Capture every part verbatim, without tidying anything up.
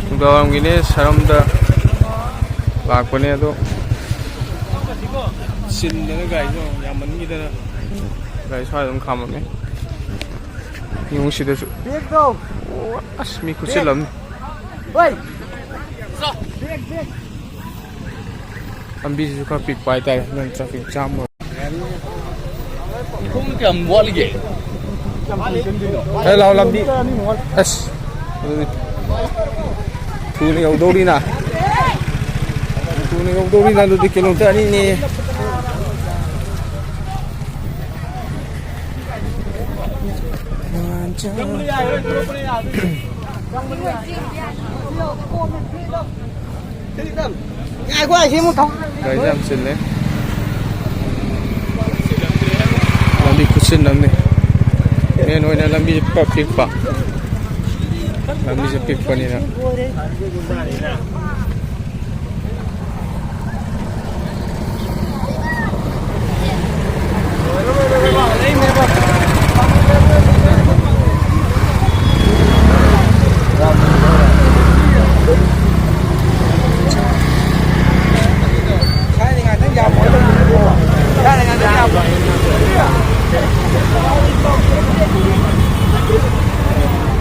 ꯅꯨꯡꯗꯥꯡꯋꯥꯏꯔꯝꯒꯤꯅꯦ, ꯁꯔꯝꯗ ꯂꯥꯛꯄꯅꯦ ꯑꯗꯣ, ꯆꯤꯟꯗꯅ ꯒꯥꯔꯤꯁꯨ ꯌꯥꯝꯃꯟꯈꯤꯗꯅ ꯒꯥꯔꯤ ꯁ꯭ꯋꯥꯏꯗ ꯑꯗꯨꯝ ꯈꯥꯝꯃꯝꯃꯦ꯫ ꯌꯦꯡꯉꯨ ꯁꯤꯗꯁꯨ꯫ ꯑꯣ, ꯑꯁ, ꯃꯤ ꯈꯨꯠꯆꯤꯜꯂꯝꯅꯤ꯫ ꯂꯝꯕꯤꯁꯤꯁꯨ ꯈꯔ ꯄꯤꯛꯄ ꯍꯥꯏꯇꯥꯔꯦ, ꯑꯗꯨꯅ traffic jam ꯑꯣꯏ꯫ ꯄꯨꯡ ꯀꯌꯥꯝ ꯋꯥꯠꯂꯤꯒꯦ? ꯑꯦ, ꯂꯥꯛꯑꯣ, ꯂꯝꯕꯤ꯫ ꯑꯁ, ꯑꯗꯨꯗꯤ ꯊꯨꯅ ꯌꯧꯗꯧꯔꯤꯅ꯫ ꯊꯨꯅ ꯌꯧꯗꯧꯔꯤꯅ, ꯑꯗꯨꯗꯤ kilometre ꯑꯅꯤꯅꯦ꯫ ꯉꯥꯏꯈꯣ, ꯑꯩ ꯁꯤ ꯑꯃꯨꯛ ꯊꯝ- ꯒꯥꯔꯤꯁꯦ ꯌꯥꯝ ꯆꯤꯜꯂꯦ꯫ ꯂꯝꯕꯤ ꯈꯨꯠꯆꯤꯟ ꯑꯃꯅꯤ꯫ Main ꯑꯣꯏꯅ ꯂꯝꯕꯤꯁꯦ ꯄꯤꯛꯄ, ꯂꯝꯕꯤꯁꯦ ꯄꯤꯛꯄꯅꯤꯅ꯫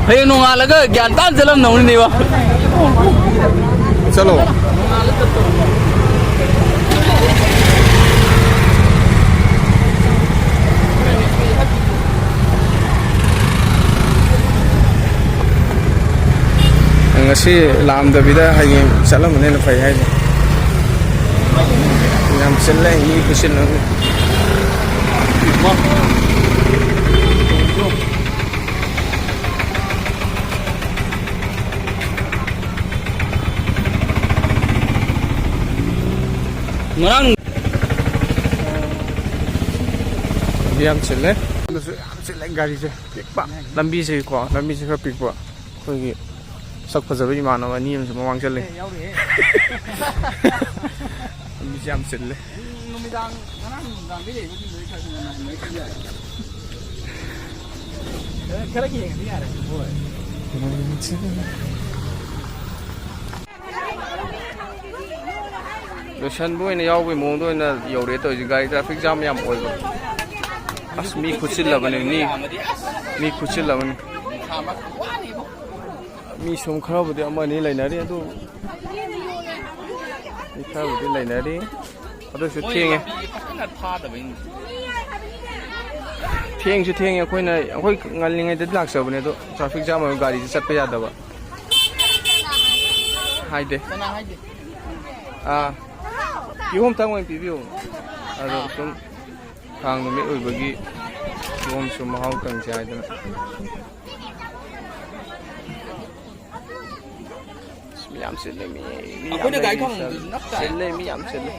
ꯍꯌꯦꯡ ꯅꯣꯡꯉꯥꯜꯂꯒ ꯒ꯭ꯌꯥꯟ ꯇꯥꯅ ꯆꯠꯂꯝꯗꯧꯅꯤꯅꯦꯕ꯫ ꯆꯠꯂꯣ꯫ ꯉꯁꯤ ꯂꯥꯛꯑꯝꯗꯕꯤꯗ ꯍꯌꯦꯡ ꯆꯠꯂꯝꯕꯅ ꯍꯦꯟꯅ ꯐꯩ ꯍꯥꯏꯁꯦ꯫ ꯌꯥꯝ ꯆꯤꯜꯂꯦ, ꯃꯤ ꯈꯨꯆꯤꯟ ꯑꯃ꯫ ꯉꯔꯥꯡ ꯌꯥꯝ ꯆꯤꯜꯂꯦ꯫ ꯌꯥꯝ ꯆꯤꯜꯂꯦ ꯒꯥꯔꯤꯁꯦ ꯄꯤꯛꯄ꯫ ꯂꯝꯕꯤꯁꯦꯀꯣ, ꯂꯝꯕꯤꯁꯦ ꯈꯔ ꯄꯤꯛꯄ꯫ ꯑꯩꯈꯣꯏꯒꯤ ꯁꯛ ꯐꯖꯕ ꯏꯃꯥꯟꯅꯕ ꯑꯅꯤ ꯑꯃꯁꯨ ꯃꯃꯥꯡ ꯆꯠꯂꯤ꯫ ꯂꯝꯕꯤꯁꯦ ꯌꯥꯝ ꯆꯤꯜꯂꯦ꯫ ꯅꯨꯃꯤꯗꯥꯡ, ꯉꯔꯥꯡ ꯅꯨꯡꯗꯥꯡꯗꯤ ꯂꯩꯕꯁꯤꯡꯗꯨꯗꯤ ꯈꯔ ꯈꯔ ꯉꯟꯅ ꯂꯩꯕ ꯌꯥꯏ꯫ ꯈꯔ ꯌꯦꯡꯉꯗꯤ ꯌꯥꯔꯦ꯫ ꯍꯣꯏ꯫ ꯂꯣꯏꯁꯟꯕ ꯑꯣꯏꯅ ꯌꯥꯎꯕꯒꯤ ꯃꯑꯣꯡꯗ ꯑꯣꯏꯅ ꯌꯧꯔꯦ ꯇꯧꯔꯤꯁꯦ꯫ ꯒꯥꯔꯤ traffic jam ꯌꯥꯝ ꯑꯣꯏꯕ꯫ ꯑꯁ, ꯃꯤ ꯈꯨꯠꯆꯤꯜꯂꯕꯅꯤ, ꯃꯤ, ꯃꯤ ꯈꯨꯠꯆꯤꯜꯂꯕꯅꯤ꯫ ꯃꯤ ꯁꯨꯝ ꯈꯔꯕꯨꯗꯤ ꯑꯃ ꯑꯅꯤ ꯂꯩꯅꯔꯤ, ꯑꯗꯨ ꯃꯤ ꯈꯔꯕꯨꯗꯤ ꯂꯩꯅꯔꯤ꯫ ꯑꯗꯨꯁꯨ ꯊꯦꯡꯉꯦ꯫ ꯊꯦꯡꯁꯨ ꯊꯦꯡꯉꯦ꯫ ꯑꯩꯈꯣꯏꯅ, ꯑꯩꯈꯣꯏ ꯉꯜꯂꯤꯉꯩꯗꯗꯤ ꯂꯥꯛꯆꯕꯅꯦ, ꯑꯗꯣ traffic jam ꯑꯣꯏꯕ ꯒꯥꯔꯤꯁꯦ ꯆꯠꯄ ꯌꯥꯗꯕ꯫ ꯍꯥꯏꯗꯦ꯫ ꯑꯥ, ꯀꯤꯍꯣꯝꯇꯪ ꯑꯣꯏꯅ ꯄꯤꯕꯤꯌꯨ꯫ ꯑꯗꯣ ꯁꯨꯝ ꯀꯥꯡ ꯅꯨꯃꯤꯠ ꯑꯣꯏꯕꯒꯤ ꯀꯤꯍꯣꯝꯁꯨ ꯃꯍꯥꯎ ꯇꯪꯁꯦ ꯍꯥꯏꯗꯅ꯫ ꯑꯁ, ꯃꯤ ꯌꯥꯝ ꯆꯤꯜꯂꯦ, ꯃꯤ, ꯃꯤ ꯌꯥꯝ ꯑꯩꯈꯣꯏꯅ ꯒꯥꯔꯤ ꯂꯩꯔꯤ, ꯈꯥꯝꯕꯝꯗꯨꯁꯨ ꯅꯞ ꯇꯥꯏ꯫ ꯆꯤꯜꯂꯦ, ꯃꯤ ꯌꯥꯝ ꯆꯤꯜꯂꯦ꯫